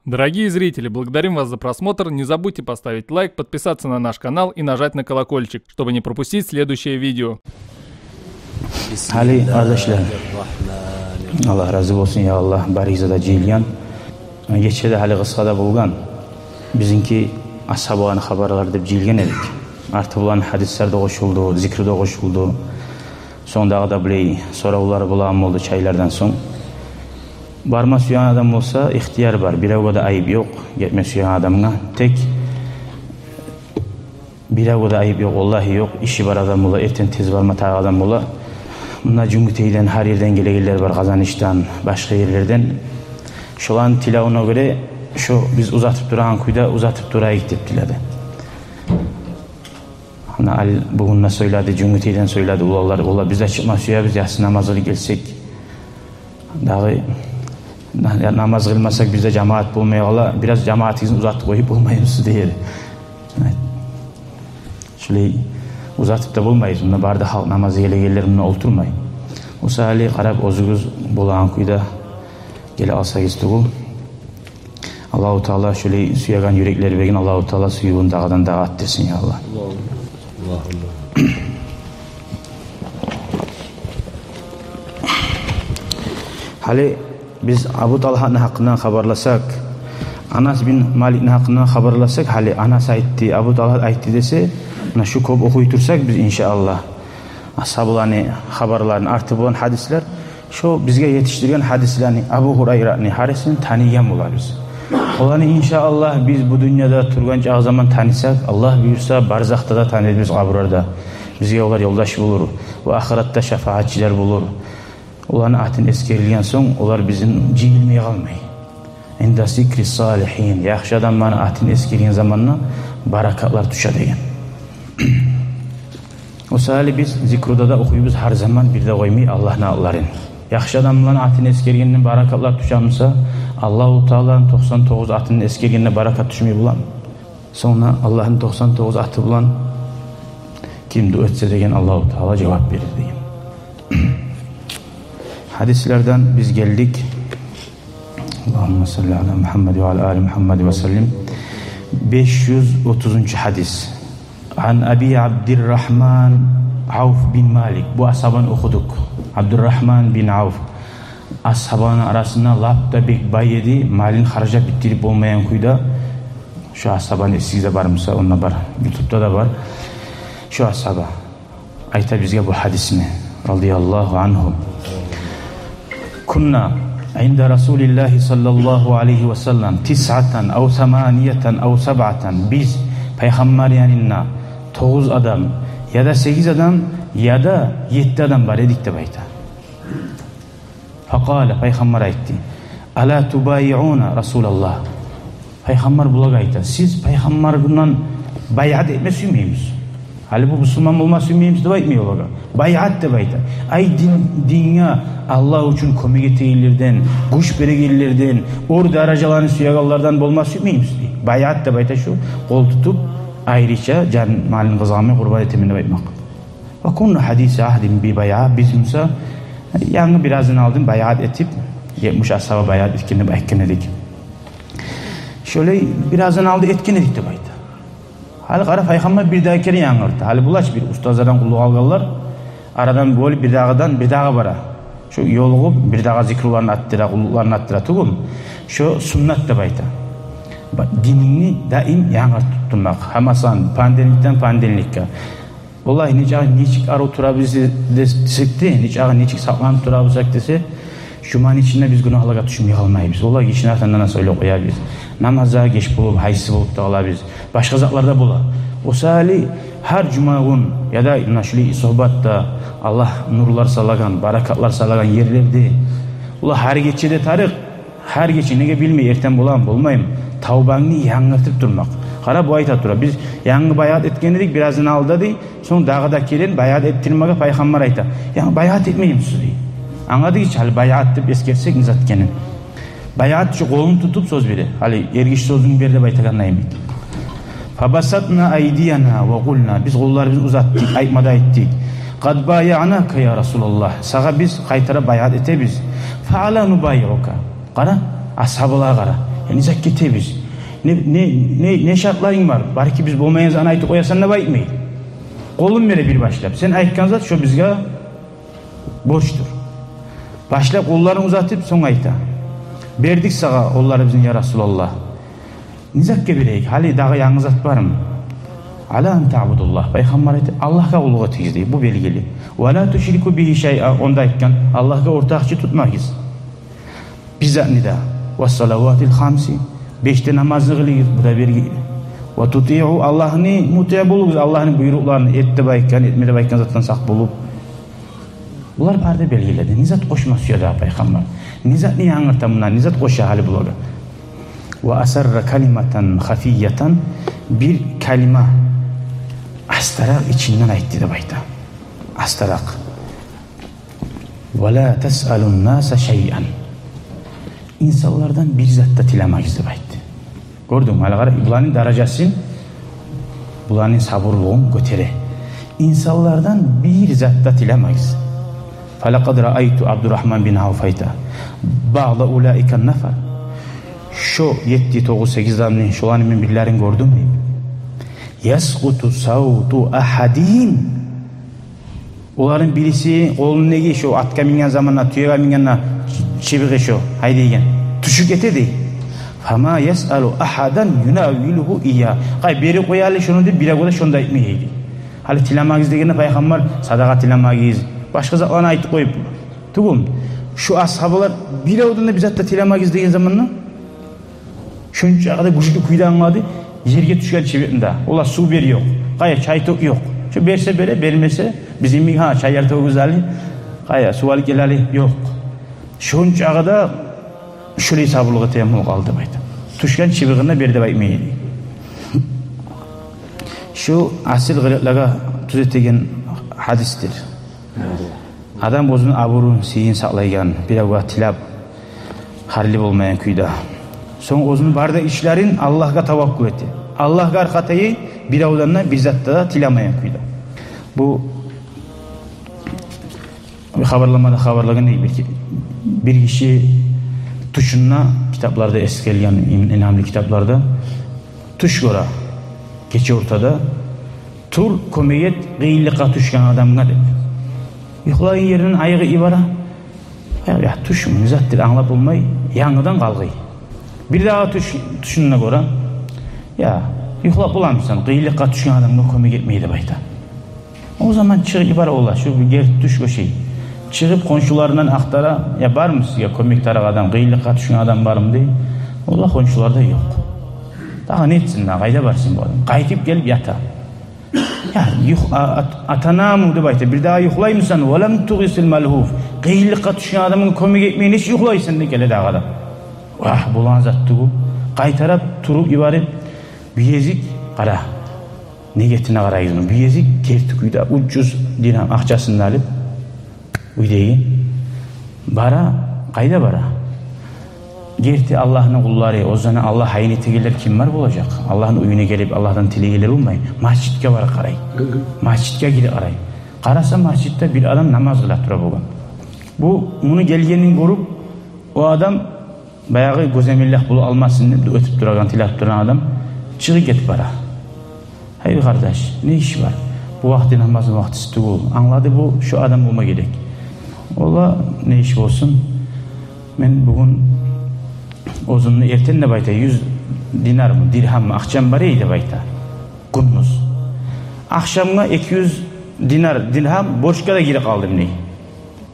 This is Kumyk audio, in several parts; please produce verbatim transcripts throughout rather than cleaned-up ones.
Дорогие зрители, благодарим вас за просмотр. Не забудьте поставить лайк, подписаться на наш канал и нажать на колокольчик, чтобы не пропустить следующее видео. Гьали, къардашлар, Аллагь рази болсун, я Аллагь, барыгъызгъа да жыйылгъан. Гече де гьали къысгъа да болгъан. Бизинки асгьабаланы хабарлары деп жыйылгъан эдик. Арты булан гьадислер де къошулду, зикру да къошулду. Сонг дагъы да булай соравлар болагъан болду чайлардан сонг. Барма сюеген адам болса, ихтияр бар. Биревге де айып ёкъ гетме сюеген адамгъа. Тек биревге де айып ёкъ, валлагьи ёкъ. Иши бар адам бола, эртен тез барма тарыкъ адам бола. Мунда Жюнгютейден, гьар ерден гелегенлер бар, Къазанышдан, башгъа ерлерден. Шоланы тилевюне гёре, шо биз узатып турагъан кюйде узатып турайыкъ деп тиледи. Ана, ал, бугюн де сёйледи, Жюнгютейден сёйледи уланлар. Олар: «Биз де чыкъма сюебиз, яссы намазгъа гелсек. Дагъы на-, намаз къылмасакъ, бизде жамаат болмай къала, бираз жамаатыгъызны узатып къоюп болмаймысыз?» — дей. Шолай узатып да болмайбыз. Мунда бары да халкъ намазгъа гелегенлер мунда олтурмай. О саялы къарап, оьзюгюз болагъан кюйде геле алсагъыз тюгюл. Аллагьу Таала шолай сюеген юреклер берген, Аллагьу Таала сюювюн дагъыдан-дагъы артдырсын, я Аллагь. Гьали биз Абу Талгьатны гьакъындан хабарласакъ, Анас бин Маликни гьакъындан хабарласакъ, гьали Анас айтды, Абу Талгьат айтды десе, муна шу кёп охуй турсакъ биз, иншааллагь, асгьабаланы хабарларын, арты булан гьадислер, шо бизге етишдирген гьадислени, Абу Гьурайраны, гьарисин таныйгъан болабыз. Оланы, иншааллагь, биз бу дюньяда тургъан чакъы заман танысакъ, Аллагь буюрса, барзахда да танырбыз, къабурларда. Бизге олар ёлдаш болур ва ахыратда шафаатчылар болур. Оланы атын эсгерилген сонг, олар бизин жыйылмай къалмай. Инда зикри салигьин, яхшы адамланы атын эсгерген заманда баракатлар тюше деген. О саялы биз зикруда да охуйбуз гьар заман, бир де къоймай, Аллагьны атларын. Яхшы адамланы атын эсгергенде баракатлар тюше буса, Аллагьу Тааланы токъсан тогъуз атын эсгергенде баракат тюшмей боламы? Сонг да Аллагьны токъсан тогъуз аты булан ким дуа этсе деген, Аллагьу Таала жавап берер деген. Гьадислерден биз гелдик. Аллагьумма салли аля Мухаммад ва аля али Мухаммад ва саллим. Беш юз отузунчу гьадис. Ан Аби Абдиррахман Авф бин Малик. Бу асгьабаны охудукъ. Абдуррахман бин Авф. Асгьабаны арасында лап да бек бай эди, малын харжлап битдирип болмайгъан кюйде. Шо асгьабаны эсигизде бар буса, онда бар, ютубда да бар. Шо асгьаба айта бизге бу гьадисни, радияллагьу ангьу. Кунна инда Расулиллагьи саллаллагьу алайгьи ва саллам тисъатан ав саманиятан ав сабъатан. Биз Пайхаммар янында тогъуз адам, яда сегиз адам, яда етти адам бар эдик деп айта. Факъала, Пайхаммар айтды: «Ала тубайиуна Расулаллагь?» Пайхаммар булагъа айта: «Сиз Пайхаммар булан байъат этме сюймеймисиз? Гьали бу бусурман болма сюймеймисиз?» — деп айтмай олагъа. «Байъат» деп айта. Ай, дин, динге, Аллагь учун кёмек этегенлерден, гюч берегенлерден, оьр даражаланы сюегенлерден болма сюймеймисиз, дей. «Байъат» деп айта шу, къол тутуп, айрыча жан-малын къызгъанмай къурбан этемен деп айтмакъ. Ва кунна гьадиса агьдин би байъа, биз буса янгы бир аздан алдын байъат этип, етмиш асгьаба байъат этген деп айтгъан эдик. Шолай бир аздан алды этген эдик деп айта. Гьали къара, Пайхаммар бир дагъы керен янгырта. Гьали булар чы бир устазлардан къуллукъ алгъанлар, арадан бёлюп бир дагъыдан бир дагъы бара. Шо ёлугъуп бир дагъы зикруларын артдыра, къуллукъларын артдыра тюгюлмю? Шо суннат деп айта. Ба-, динингни даим янгыртып турмакъ. Гьа, масала, понедельникден понедельникге. Валлагь, нечакъы нечик арив турабыз де-, десек де, нечакъы нечик сакъланып турабыз десе, жуманы ичинде биз гюнагьлагъа тюшмей къалмайбыз. Валлагь, гишини артындан да сёйлеп къоябыз. Намазгъа геч болуп, гьайсыз болуп да къалабыз. Башгъа затлар да бола. О саялы гьар жума гюн яда муна шулай сугьбатда, Аллагь нурлар салагъан, баракатлар салагъан ерлерде, валлагь, гьар гече де тарыкъ, гьар гече, неге билмей, эртен боламы, болмаймы, тавбангны янгыртып турмакъ. Къара, бу айта тура: «Биз янгы байъат этген эдик бир аздан алда», — дей. Сонг дагъы да керен байъат этдирмеге Пайхаммар айта: «Янгы байъат этмеймисиз?» — дей. Англадыгъыз чы гьали байъат деп эсгерсек не зат экенин. Байъат — шу къолун тутуп сёз бере. Гьали эргиши сёзюн бер деп айтагъанда йимик. Фабасатна айдияна ва къулна, биз къолларыбызны узатдыкъ, айтма да айтдыкъ: «Къад байаънака, я Расулаллагь, сагъа биз къайтара байъат этебиз. Фа ала нубайиука». Къара, асгьабалагъа къара. Не затгъа этебиз? Не, не, не, не шартларынг бар? Балики, биз болмайгъан затны айтып къоясан деп айтмай. Къолун бере бир башлап. Сен айтгъан зат шо бизге борчдур. Башлап къолларын узатып, сонг айта: «Бердик сагъа къолларыбызны, я Расулаллагь. Не затгъа берейик? Гьали дагъы янгы зат бармы?» «Ала ан таъбудаллагь». Пайхаммар айта: «Аллагьгъа къуллукъ этигиз», — дей. Бу белгили. «Ва ла тушрику бигьи шайъа». Онда айтгъан: «Аллагьгъа ортакъчы тутмагъыз бир затны да». «Ва салаватил хамси». Беш де намазны къылыгъыз, бу да белгили. «Ва тутиъу», Аллагьны мутиъ болугъуз, Аллагьны буйрукъларын эт деп айтгъан, этме деп айтгъан затдан сакъ болуп. Булар бары да белгиледи. Не зат къошма сюе дагъы пайхаммар? Не затны янгырта мунда? Не зат къоша гьали булагъа? «Ва асарра калиматан хафиятан», бир калима астаракъ ичинден айтды деп айта. Астаракъ. «Ва ла тасъалун наса шайъан». Инсанлардан бир зат да тиламагъыз деп айтды. Гёрдюнгмю, гьали къара, буланы даражасын, буланы сабурлугъун гётере. Инсанлардан бир зат да тиламагъыз. «Фалакъад раайту», Абдурагьман бин Авф айта, «баъда улаика нафар». Шо етти, тогъуз, сегиз адамны, шоланы мен бирлерин гёрдюм, дей. «Яскъуту савту агьадигьим». Оланы бириси къолундагъы шо атгъа минген заманда, тюеге мингенде чыбыгъы шо, гьайдайгъан, тюшюп гете, дей. «Фама ясъалу агьадан юнавилугьу ийя». Къай, берип къояйли шону деп, биревге де шону да айтмай, дей. Гьали тиламагъыз дегенде пайхаммар садагъа тиламагъыз, башгъа затланы айтып къоюп тюгюлмю? Шу асгьабалар биревден де бир зат да тиламагъыз деген заманда, шончакъы да гючлю кюйде англады, ерге тюшген чыбыкъны да. Олар сув бер, ёкъ. Къая, чай тёк, ёкъ. Шо берсе бере, бермесе, бизин йимик, гьа, чайлар тёгюгюз гьали, къая, сув алып гелели, ёкъ. Шончакъы да шулай сабурлукъ этеген болуп къалды деп айта. Тюшген чыбыгъын да бер деп айтмай эди. Шу асил къылыкълагъа тюзетеген гьадисдир. Адам оьзюню абурун, сыйын сакълайгъан, биревге тилеп, гьарли болмайгъан кюйде. Сонг оьзюню бары да ишлерин Аллагьгъа таваккул эте. Аллагьгъа аркъа таяй, биревден де бир зат да тиламайгъан кюйде. Бу хабарламада хабарлагъандай, бир, бир гиши тюшюнде, китапларда эсгерилген, им-, инамлы китапларда, тюш гёре, гече ортада: «Тур, кёмек эт къыйынлыкъгъа тюшген адамгъа», — деп. Юхлагъан еринден айыгъып йибере. Я, я, тюшмю, не затдыр, англап болмай, янгыдан къалгъый. Бирдагъы тюш, тюшюнде гёре: «Я, юхлап боламысан, къыйынлыкъгъа тюшген адамгъа кёмек этмей», — деп айта. О заман чыгъып йибере, оллагь, шу бир герти тюш ошай. Чыгъып, хоншуларындан ахтара: «Я, бармы сизге кёмек тарыкъ адам, къыйынлыкъгъа тюшген адам бармы?» — дей. Оллагь, хоншуларда ёкъ. Дагъы не этсин дагъы, къайда барсын бу адам? Къайтып гелип ята. «Я, юх-, а-, ат-, атанаму, — деп айта, — бирдагъы юхлаймысан? Ва лам тугъисил малгьуф. Къыйынлыкъгъа тюшген адамгъа кёмек этмей нечик юхлайсан?» — деп геле дагъы адам. Вагь, болагъан зат тюгюл. Къайтарып, туруп йиберип, бир гезик къара. Негетине къарайгъыз муну. Бир гезик герти кюйде уьч юз диргьам акъчасын да алып, уьйдеги, бара. Къайда бара? Герти Аллагьны къуллары, оьзлени Аллагь гьайын этегенлер ким бар болажакъ? Аллагьны уьюне гелип, Аллагьдан тилейгенлер болмай. Межитге бара къарай. Межитге гире къарай. Къараса, межитде бир адам намаз къыла тура болгъан. Бу, муну гелгенин гёрюп, о адам, баягъы гёземеллик болуп къалмасын деп дуа этип турагъан, тилеп турагъан адам чыгъып гетип бара. «Гьей, къардаш, не иш бар? Бу вакъти намазны вакътиси тюгюл». Англады бу, шу адам болма герек. «Оллагь, не иш болсун? Мен бугюн оьзюмню эртен, — деп айта, — юз динармы, диргьаммы акъчам бар эди, — деп айта, — гюндюз. Ахшамгъа эки юз динар, диргьам борчгъа да гирип къалдым», — дей.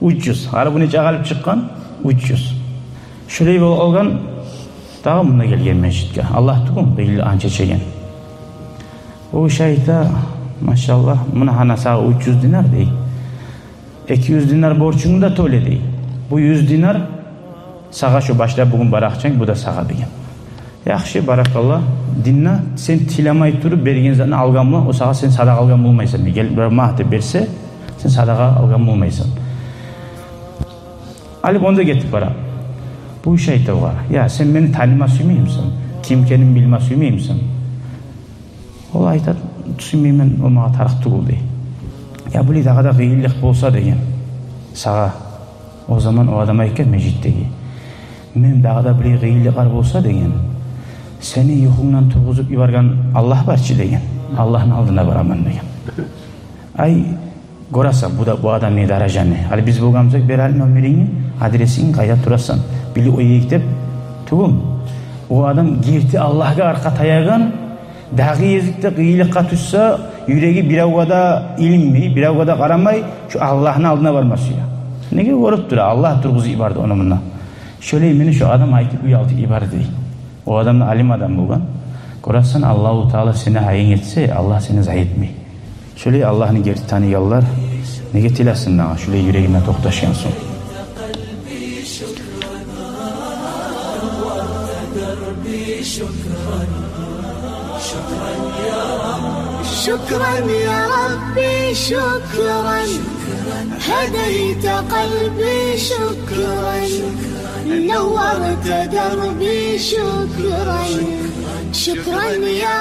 Уьч юз. Гьали бу нечакъы алып чыкъгъан? Уьч юз. Шулай болуп къалгъан, дагъы мунда гелген межитге. Аллагь тюгюл къыйынлыкъ анча чеген. О гиши айта: «Машаллагь, муна гьана сагъа уьч юз динар, — дей. — Эки юз динар борчунгну да тёле, — дей. — Бу юз динар сагъа, шу башлап бугюн бар акъчанг, бу да сагъа», — деген. «Яхшы, баракалла. Динде сен тилемей туруп берген затны алгъан бола, о сагъа сен садагъа алгъан болмайсан, — дей. — Гел, бир магъа деп берсе, сен садагъа алгъан болмайсан». Алып, онда гетип бара. Бу гиши айта огъар: «Я, сен мени таныма сюймеймисен? Ким экенимни билме сюймеймисен?» Ол айта: «Сюймеймен, о магъа тарыкъ тюгюл», — дей. «Я, булай дагъы да къыйынлыкъ болса, — деген, — сагъа». О заман о адам айтгъан, межитдеги: «Мен дагъы да булай къыйынлыкълар болса, — деген, «Сени юхунгдан тургъузуп йиберген Аллагь бар чы», — деген. «Аллагьны алдына бараман», — деген. Ай, гёресен, бу да, бу адамны даражаны. Гьали биз болгъан бусакъ, бер гьали номерингни, адресинг, къайда турасан, билип къояйыкъ деп тюгюл. О адам герти Аллагьгъа аркъа таягъан, дагъы гезикде къыйынлыкъгъа тюшсе, юреги биревге де илинмей, биревге де къарамай, шо Аллагьны алдына барма сюе. Неге, гёрюп тура, Аллагь тургъузуп йиберди ону мунда. Шолай мени шо адам айтып уялтып йиберди, дей. О адам да алим адам болгъан. Гёресен, Аллагьу Таала сени гьайынг этсе, Аллагь сени зай этмей. Шолай Аллагьны герти таныгъанлар неге тилесин дагъы, шолай юрегине токъташгъан сонг. شكرا يا ربي، شكرا. هديت قلبي، شكرا. نورت دربي، شكرا. شكرا يا